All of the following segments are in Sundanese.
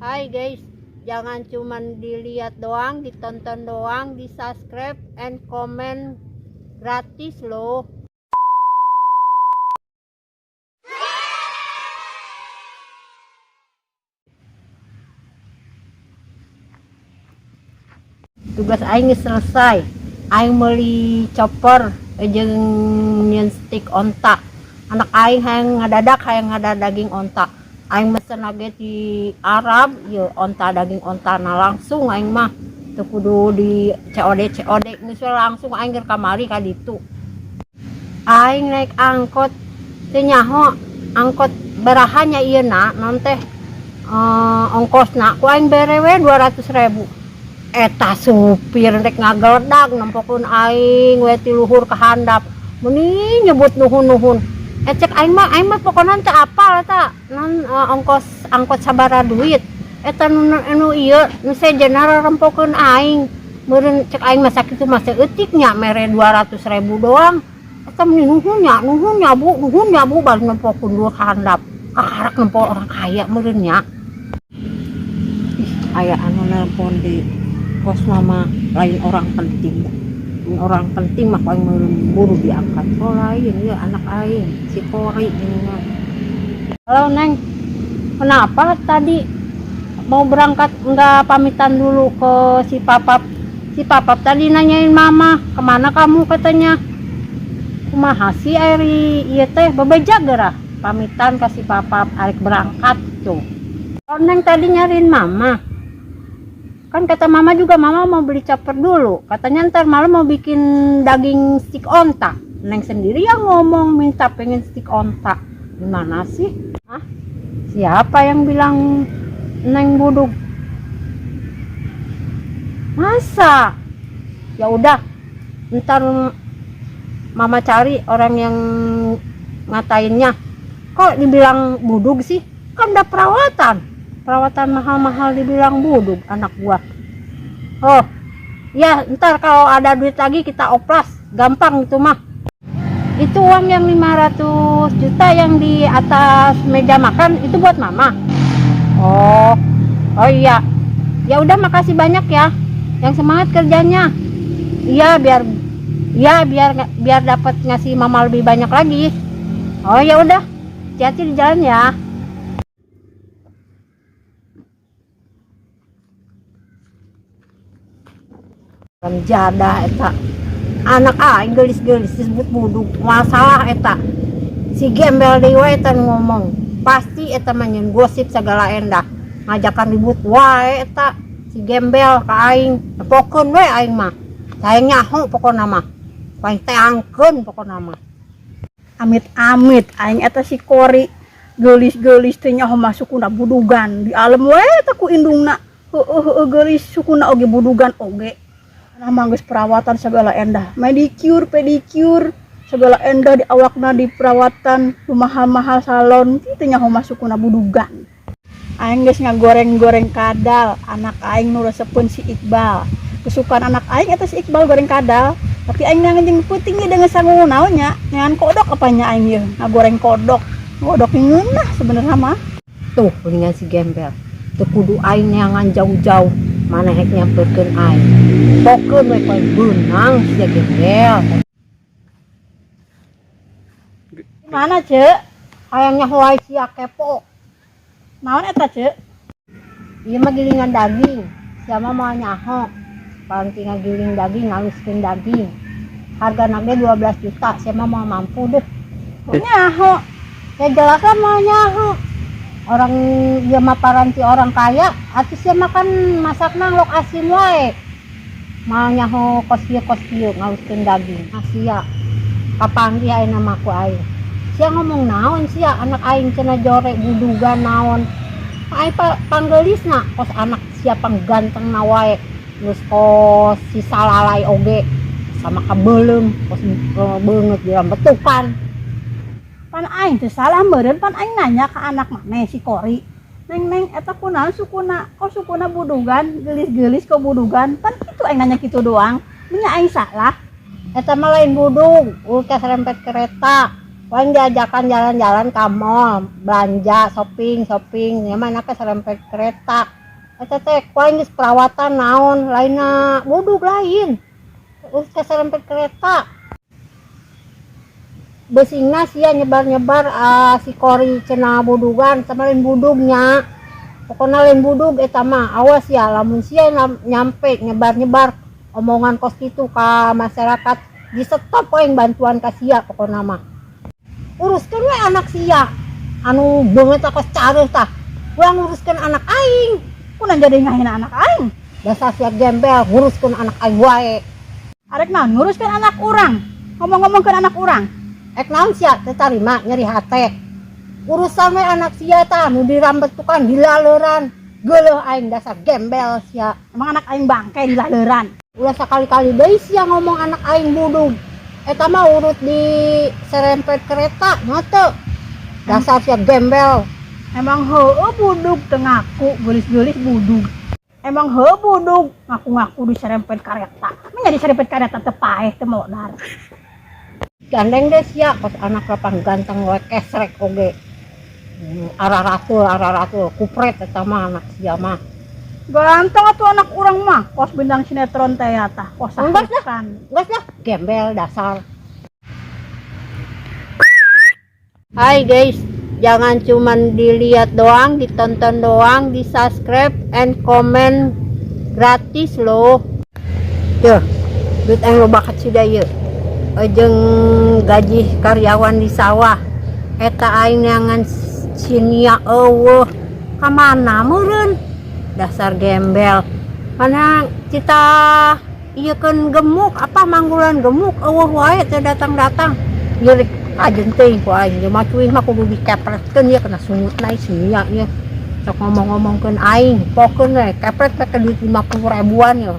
Hai guys, jangan cuman dilihat doang, ditonton doang, di subscribe and comment gratis loh. Tugas aing geus selesai. Aing meuli chopper jeung nyieun steak onta. Anak aing hayang ngadadak, hayang ngadadaging onta. Aing mesen lagi di Arab, ieu onta, daging onta. Nah, langsung aing mah teu kudu di COD COD, geus we langsung aing keur kamari ka ditu. Aing naik angkot teu nyaho angkot baraha nya ieu na naon teh, ongkosna ku aing bere we 200.000. Eta supir rek ngageledag nempokeun aing we ti luhur ka handap. Meuni nyebut nuhun-nuhun. Cek aing mah pokona teu apal eta non ongkos angkot sabaraha duit. Eta nu nu ieu nu sejenna rarempokeun aing. Meureun cek aing mah sakitu mah saeutik nya mere 200.000 doang. Eta meuni nuhun nya, nuhun nya Bu, nuhun nya Bu, bari nempokeun luhur ka handap. Kakarak nempo orang kaya meureun nya. Ih, aya anu nelpon di kos mama, lain orang penting. Mun orang penting mah paling buru diangkat. Oh, lain ya, anak aing si Kori ini mah. Halo Neng, kenapa tadi mau berangkat nggak pamitan dulu ke si Papap? Si Papap tadi nanyain mama, kemana kamu katanya. Kumaha sih ari ieu teh, bebeja geura pamitan ke si Papap arek berangkat tuh. Oh, Neng tadi nyariin mama. Kan kata mama juga mama mau beli chopper dulu. Katanya ntar malam mau bikin daging steak onta. Neng sendiri yang ngomong minta pengen steak onta. Gimana sih? Hah? Siapa yang bilang Neng buduk? Masa? Ya udah, ntar mama cari orang yang ngatainnya. Kok dibilang budug sih? Kan udah perawatan. Perawatan mahal-mahal dibilang budug anak gua. Oh, ya ntar kalau ada duit lagi kita oplas, gampang itu mah. Itu uang yang 500 juta yang di atas meja makan itu buat mama. Oh, oh iya. Ya udah, makasih banyak ya. Yang semangat kerjanya. Iya, biar dapat ngasih mama lebih banyak lagi. Oh ya udah, hati-hati di jalan ya. Jadah eta anak aing geulis-geulis disebut budug, masalah eta si gembel deui we eta nu ngomong, pasti eta mah nyeun gosip segala endah, ngajakan ribut wae eta si gembel ka aing. Tepokeun we aing mah, hayang nyaho pokona mah, paling teangkeun pokona mah. Amit-amit aing eta si Kori geulis-geulis teh nyaho mah sukuna budugan, di alem we eta ku indungna. Heueuh heueuh, geulis sukuna oge budugan oge. Nah, mah geus perawatan segala endah, manicure, pedicure segala endah di awakna, di perawatan mahal-mahal salon kitu, nyaho mah sukuna budugan. Aing geus ngagoreng-goreng kadal anak aing nu resepeun si Iqbal, kesukaan anak aing eta si Iqbal goreng kadal. Tapi aing nang jeung peuting ge dengan sangu naon nya, neangan kodok apanya aing ieu ngagoreng kodok, kodok ngeunah sebenarnya mah. Tuh mendingan si gembel teu kudu aing neangan jauh-jauh, mana hek nyamperkeun aing, pokeun we paling beunang si gembel. Mana, Cek? Hayang nyaho wae sia, kepo. Naon eta, Cek? Ieu mah gilingan daging, sia mah moal nyaho. Paling ngagiling daging, ngaluskeun daging. Hargana ge 12 juta, sia mah moal mampu deh. Nyaho. Ya jelas lah moal nyaho. Orang ieu mah paranti orang kaya, atuh sia mah kan masakna lok asin wae. Moal nyaho kos kieu kos kieu ngaluskeun daging. Ah sia. Kapanggih ayeuna mah ku aing. Sia ngomong naon sia, anak aing cenah jore budugan naon. Aing panggeulisna kos anak sia panggantengna wae. Geus kos si salalai oge sama kabeuleum kos beungeut dirambetukan. Pan aing teu salah meureun, pan aing nanya ka anak maneh si Kori. Neng, neng, eta kunaon sukuna, kok sukuna budugan, geulis-geulis kok budugan? Pan kitu aing nanya kitu doang. Nya aing salah. Eta mah lain budug, ultah serempet kereta. Ku aing diajakan jalan-jalan ke mall, belanja, shopping, shopping, ya mana keserempet kereta. Eta teh ku aing geus perawatan naon, lainna budug lain. Terus keserempet kereta. Besingna sia nyebar-nyebar ah, si Kori cenah budugan, sama lain budugnya. Pokoknya lain budug eta mah, awas ya lamun sia nyampe nyebar-nyebar omongan kos kitu ka masyarakat, di stop aing bantuan ka sia pokokna mah. Uruskeun we anak sia anu beungeut kos careuh tah. Ulah nguruskeun anak aing. Kunaon jadi ngahina anak aing? Dasar sia gembel, nguruskeun anak aing wae. Arek naon nguruskeun anak urang? Ngomong-ngomongkeun anak urang. Ek naon sia teu tarima nyeri hate. Urusan we anak sia tah nu dirambetukan dilaleuran. Geuleuh aing, dasar gembel sia. Emang anak aing bangke dilaleuran? Ulah sakali-kali deui sia ngomong anak aing budug. Eta mah urut di serempet kereta, teu. Dasar sia gembel. Emang heueuh budug, teu ngaku, geulis-geulis budug. Emang heueuh budug, ngaku-ngaku diserempet kareta. Menya diserempet kareta teu paeh, teu modar. Gandeng deh sia kos anak lapang ganteng we kesrek oge. Araratul araratul kupret eta mah anak sia mah. Ganteng atuh anak urang mah, kos bintang sinetron teh ya tah, kos Enggak lah. sakitan. Geus lah, gembel dasar. Hai guys, jangan cuman dilihat doang, ditonton doang, di subscribe and comment gratis loh. Tuh, duit aing loba kacida ieu. Jeung gaji karyawan di sawah. Eta aing neangan sinia euweuh. Kamana meureun? Dasar gembel. Mana kita ieu keun gemuk apa manggulan gemuk euweuh wae teu datang-datang. Nyerik kajen teuing ku aing ieu mah, cuy mah kudu dikepretkeun ieu kena sungutna sia ieu. Sok ngomong-ngomongkeun aing, pokeun we kepret we ke duit 50 ribuan yo.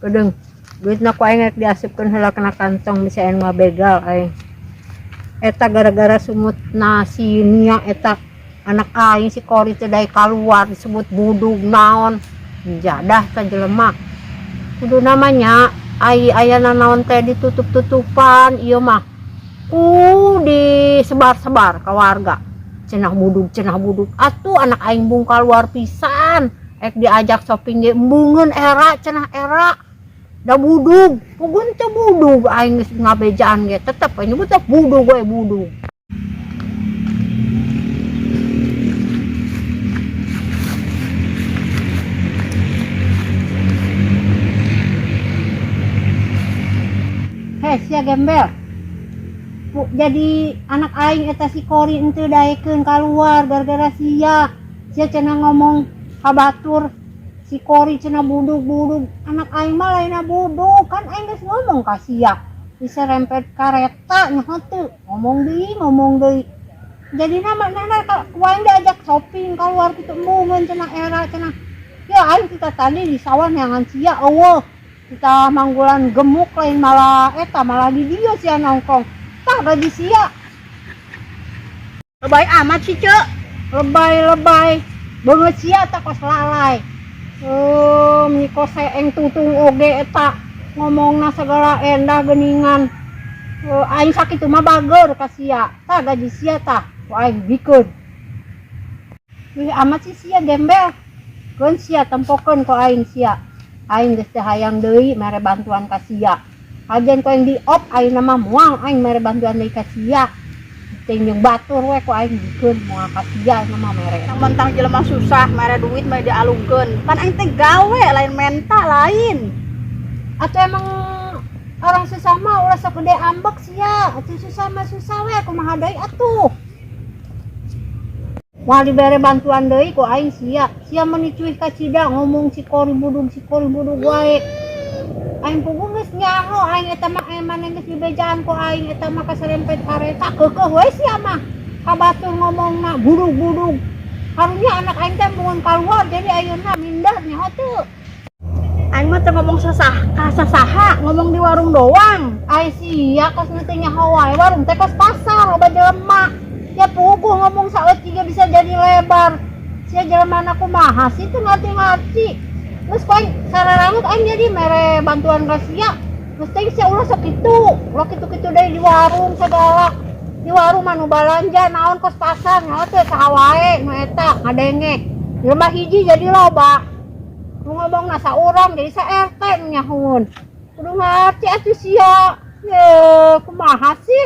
Kedeung duitna ku aing rek diasupkeun heula kana kantong bisa aing mah begal aing. Eta gara-gara sungutna si Nia eta anak aing si Kori teh daek kaluar disebut budug naon. Jadah ta jelema. Kudu namanya ai aya naon teh ditutup-tutupan ieu mah. Ku disebar-sebar ke warga. Cenah budug, cenah budug. Atuh anak aing bung kaluar pisan. Ek diajak shopping ge embungeun era cenah era. Da budug, puguh teu budug aing geus ngabejaan ge tetep we nyebut teh budug we budug. Heh, sia gembel. Bu, jadi anak aing eta si Kori henteu daekeun kaluar gara-gara sia. Sia cenah ngomong ka batur si Kori cenah budug-budug. Anak aing mah lainna budug, kan aing geus ngomong ka sia. Diserempet kareta nyaho teu. Ngomong deui, ngomong deui. Jadi nama nana ku aing diajak shopping keluar kitu embungeun cenah era cenah. Ya aing kita tadi di sawah neangan sia euweuh. Kita manggulan gemuk lain malah eta malah di dieu sia nongkrong. Tah gaji sia. Lebay amat sih, Cek. Lebay-lebay. Beungeut sia tah kos lalai. Meni kos seeng tutung oge eta ngomongna segala endah geuningan. Aing sakitu mah bager ka sia. Tah gaji sia tah ku aing bikeun. Wih amat sih sia gembel. Keun sia tempokeun ku aing sia. Aing geus teu hayang deui mere bantuan ka sia. Kajen ku aing di op aing mah moal aing mere bantuan deui ka sia. Teuing jeung batur we ku aing bikeun moal ka sia mah mere. Mentang jelema susah mere duit mah dialungkeun. Pan aing teh gawe lain menta lain. Atau emang orang susah mah ulah sok gede ambek sia. Atuh susah mah susah we kumaha deui atuh. Moal dibere bantuan deui ku aing sia. Sia meuni cuih kacida ngomong si Kori budug wae. Aing puguh geus nyaho aing eta mah maneh geus dibejaan ku aing eta mah kaserempet kareta keukeuh we sia mah. Ka batur ngomongna budug-budug. Karunya anak aing teh mun kaluar jadi ayeuna minder nyaho teu. Aing mah teu ngomong sasah ka sasaha, ngomong di warung doang. Ai sia kos nu teu nyaho wae warung teh kos pasar loba jelema. Ya puguh ngomong saeutik ge bisa jadi lebar. Sia jelemana kumaha sih teu ngarti-ngarti. Geus ku aing sararangut aing jadi mere bantuan ka sia. Geus teh sia ulah sok kitu, ulah kitu-kitu deui di warung segala. Di warung mah nu balanja naon kos pasar nyaho teh saha wae nu eta ngadenge. Jelema hiji jadi loba. Nu ngomongna saurang jadi sa RT nu nyahoeun. Kudu ngarti atuh sia. Ye, kumaha sih?